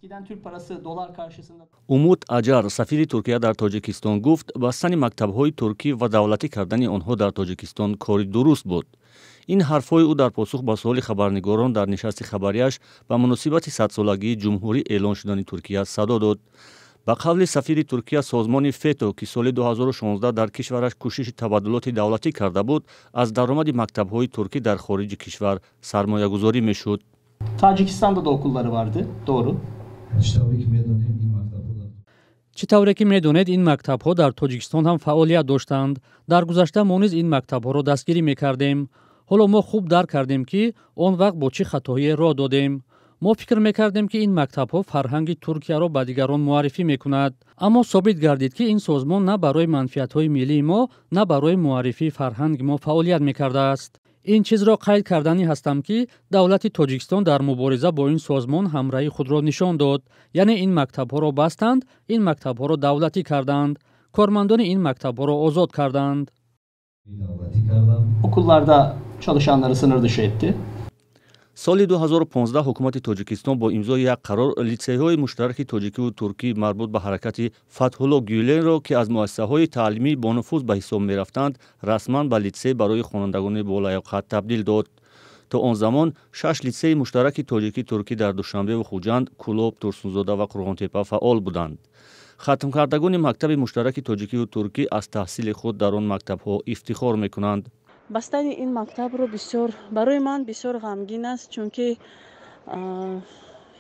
Eskiden Türk parası dolar karşısında Умут Аҷар, сафири Туркия дар Тоҷикистон, гуфт, бастани мактабҳои туркӣ ва давлатӣ кардани онҳо дар Тоҷикистон кори дуруст буд. Ин ҳарфҳои ӯ дар посух ба суоли хабарнигорон дар нишасти хабарияш ба муносибати 100-солагии ҷумҳурӣ эълон шудани Туркия садо дод. Ба қавли сафири Туркия, созмони ФЕТО, ки соли 2016 дар кишвараш кӯшиши табаддулоти давлатӣ карда буд, аз даромади мактабҳои туркӣ дар хориҷи кишвар сармоягузорӣ мешуд. Tacikistan'da da okulları vardı. Doğru. Чӣ тавре ки медонед, ин мактабҳо дар Тоҷикистон ҳам фаъолият доштанд. Дар гузашта мо низ ин мактабҳоро дастгирӣ мекардем. Ҳоло мо хуб дарк кардем, ки он вақт бо чӣ хатоие роҳ додем. Мо фикр мекардем, ки ин мактабҳо фарҳанги Туркияро ба дигарон муаррифӣ мекунад, аммо собит гардид, ки ин созмон на барои манфиатҳои миллии мо, на барои муаррифии фарҳанги мо фаъолият мекардааст. Ин чизро қайд карданӣ ҳастам, ки давлати Тоҷикистон дар мубориза бо ин созмон ҳамраҳии худро нишон дод, яъне ин мактабҳоро бастанд, ин мактабҳоро давлатӣ карданд, кормандони ин мактабҳоро озод карданд. Okullarda çalışanları sınır dışı etti. Соли 2015 ҳукумати Тоҷикистон бо имзои як қарор литсейҳои муштараки тоҷикиву туркӣ марбут ба ҳаракати Фатҳулло Гюленро, ки аз муассисаҳои таълимии бонуфуз ба ҳисоб мерафтанд, расман ба литсей барои хонандагони болаёқат табдил дод. То он замон шаш литсеи муштараки тоҷикӣ-туркӣ дар Душанбеву Хуҷанд, Кӯлоб, Турсунзода ва Қурғонтепа фаъол буданд. Хатмкардагони мактаби муштараки тоҷикиву туркӣ аз таҳсили худ дар он мактабҳо ифтихор мекунанд. Бастани ин мактабро бисёр барои ман бисёр ғамгин аст, чунки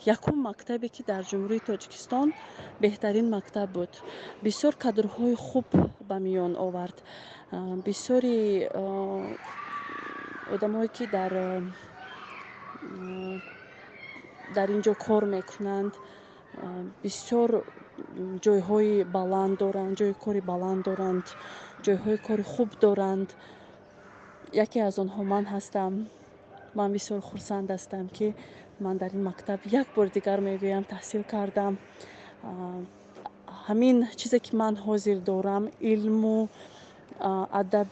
якум мактабе, ки дар Ҷумҳурии Тоҷикистон беҳтарин мактаб буд, бисёр кадрҳои хуб ба миён овард, бисёри одамое, ки дар ин ҷо кор мекунанд, бисёр ҷойҳои баланд доранд, ҷойи кори баланд доранд, ҷойҳои кори хуб доранд. Яке аз онҳо ман ҳастам. Ман бисёр хурсанд ҳастам, ки ман дар ин мактаб, як бори дигар мегӯям, таҳсил кардам. Ҳамин чизе, ки ман ҳозир дорам, илму адаб,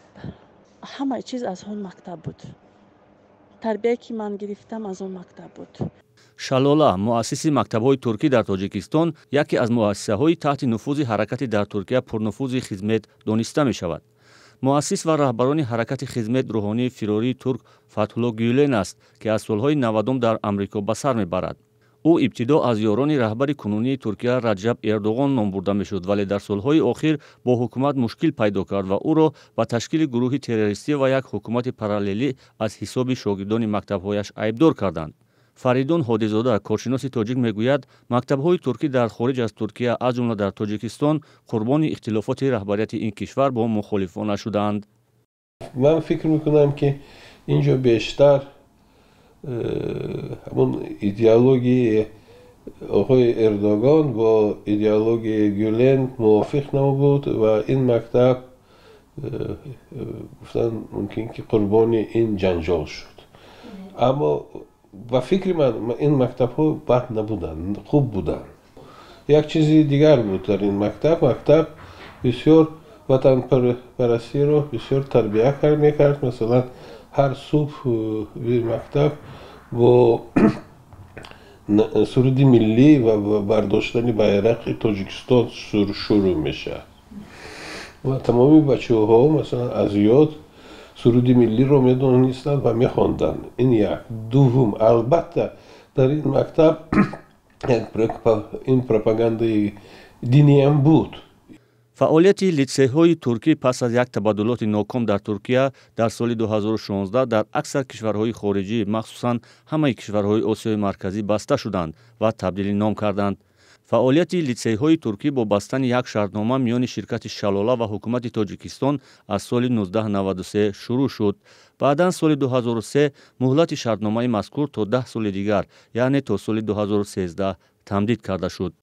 ҳамаи чиз аз он мактаб буд. Тарбияе, ки ман гирифтам, аз он мактаб буд. Шалола, муассиси мактабҳои туркӣ дар Тоҷикистон, яке аз муассисаҳои таҳти нуфузи ҳаракати дар Туркия пурнуфузи Хизмет дониста мешавад. Муассис ва раҳбарони ҳаракати Хизмет рӯҳонии фирории турк Фатҳулло Гюлен аст, ки аз солҳои 90-ум дар Амрико ба сар мебарад. Ӯ ибтидо аз ёрони раҳбари кунунии Туркия Раҷаб Эрдоғон ном бурда мешуд, вале дар солҳои охир бо ҳукумат мушкил пайдо кард ва ӯро ба ташкили гурӯҳи террористӣ ва як ҳукумати параллелӣ аз ҳисоби шогирдони мактабҳояш айбдор карданд. Фаридун Ҳодизода, коршиноси тоҷик, мегӯяд, мактабҳои туркӣ дар хориҷ аз Туркия, аз ҷумла дар Тоҷикистон, қурбони ихтилофоти раҳбарияти ин кишвар бо мухолифона шудаанд. Ман фикр мекунам, ки ин ҷо бештар ҳамон идеологияи оқои Эрдогон бо идеологияи Гюлен мувофиқ набуд ва ин мактаб, гуфтан мумкин, ки қурбони ин ҷанҷол шуд. Аммо ба фикри ман, ин мактабҳо бад набуданд, хуб буданд. Як чизи дигар буд дар ин мактаб: мактаб бисёр ватанпарастиро бисёр тарбия мекард. Масалан, ҳар субҳ мактаб бо суруди миллӣ ва бардоштани байрақи Тоҷикистон шурӯъ мешавад ва тамоми бачаҳо, масалан, аз ёд суруди миллиро медонистанд ва мехонданд. Ин як. Дуввум, албатта, дар ин мактаб ин пропагандаи диниам буд. Фаъолияти литсейҳои туркӣ пас аз як табаддулоти ноком дар Туркия дар соли 2016 дар аксар кишварҳои хориҷӣ, махсусан ҳамаи кишварҳои Осиёи Марказӣ, баста шуданд ва табдили ном карданд. Фаъолияти литсейҳои туркӣ бо бастани як шартнома миёни ширкати Шалола ва ҳукумати Тоҷикистон аз соли 1993 шурӯъ шуд. Баъдан соли 2003 муҳлати шартномаи мазкур то 10 соли дигар, яъне то соли 2013 тамдид карда шуд.